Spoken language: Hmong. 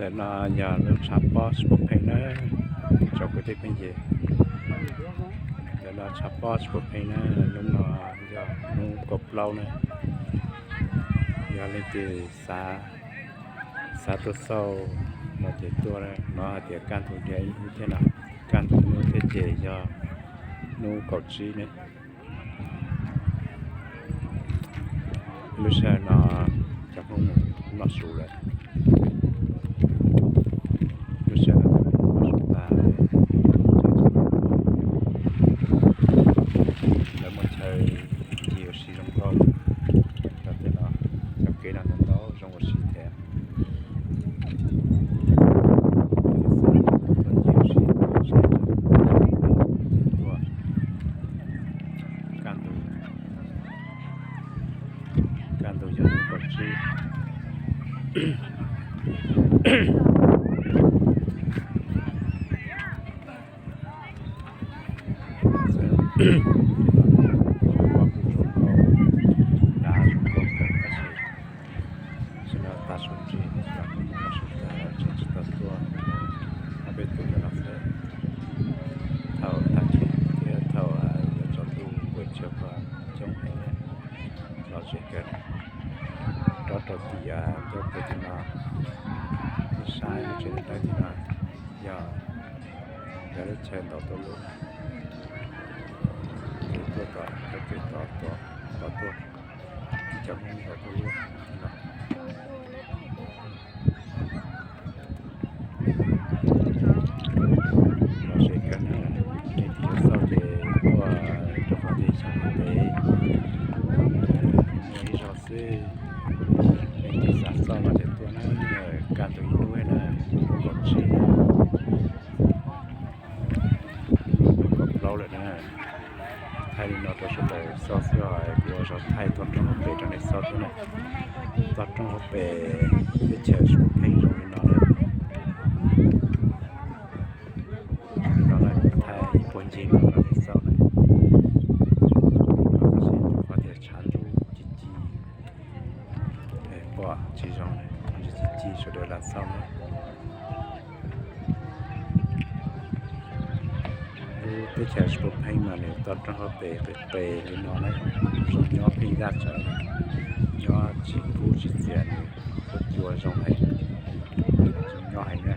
Ntawm no yog lub tshav pob tsis pom pheej na, tsoom kwv tij phooj ywg. Ntawm no tshav pob tsis pom pheej na, hnub no yog hnub kaum plaub na. Yog leej twg xav, xav tuaj xauj no ces tuaj na. No hais tias kaj ntug diav ib hnub thiab no, kaj ntug hnub thiab ces yog hnub kaum tsib ne. Lub sij hawm no cov Hmoob mus noj su lawm. Lub sij hawm no cov Hmoob noj su tag, lawv muaj chaw ncig ua si zoo nkauj. Cov tej no, cov kev no ntau ntau zoo ua si thiab. Tuaj ncig ua si, tuaj kaj ntug, kaj ntug yog hnub kaum tsib. Pob kuj zoo nkauj, dav zoo nkauj kawg tab sis tam sim no tag su ntsig, tag su tag tseem tsis tau tuaj. Ob peb tug ntawm no xwb. Thaum tag kis thiab thaum yuav tsaus ntuj npawg tshiab ko coob heev, lom zem kawg. Rov rau tim cov pem tim no, saib lub tsev neeg dawb tim no yog cov lub chaw ntau tuaj lub, ces tuaj tom cov pem tod, tod tuaj, ib cov Hmoob ntau tuaj lub no. Lom zem kawg na, leej twg xav xauj ces tuaj rau qhov tej xyoo ntev, muaj ib zaug xwb. Leej twg xav xauj no ces tuaj na, kaj ntug ib hnub na, kaum tsib na, kaum plaub lawm na. Thaij li no rau sawv daws xauj xwb os, kuv ua zog thaij toj roob hauv pes rau nej xauj thiab na. Toj roob hauv pes teb chaws tsis pheej zoo li no na. Zoo li no na, thaij ib puag ncig no rau nej xauj na. Tab sis rau qhov tias tshav ntuj ci ci, pom tsis zoo, ci ci sawv daws lam xauj na. Lub teb chaws tsis pheej mas nws toj roob hauv pes qis qes li no na, zoo nyob pheej yaj tsawv, nyob tsis kub tsis txias, nws huab cua zoo heev, zoo nyob heev na.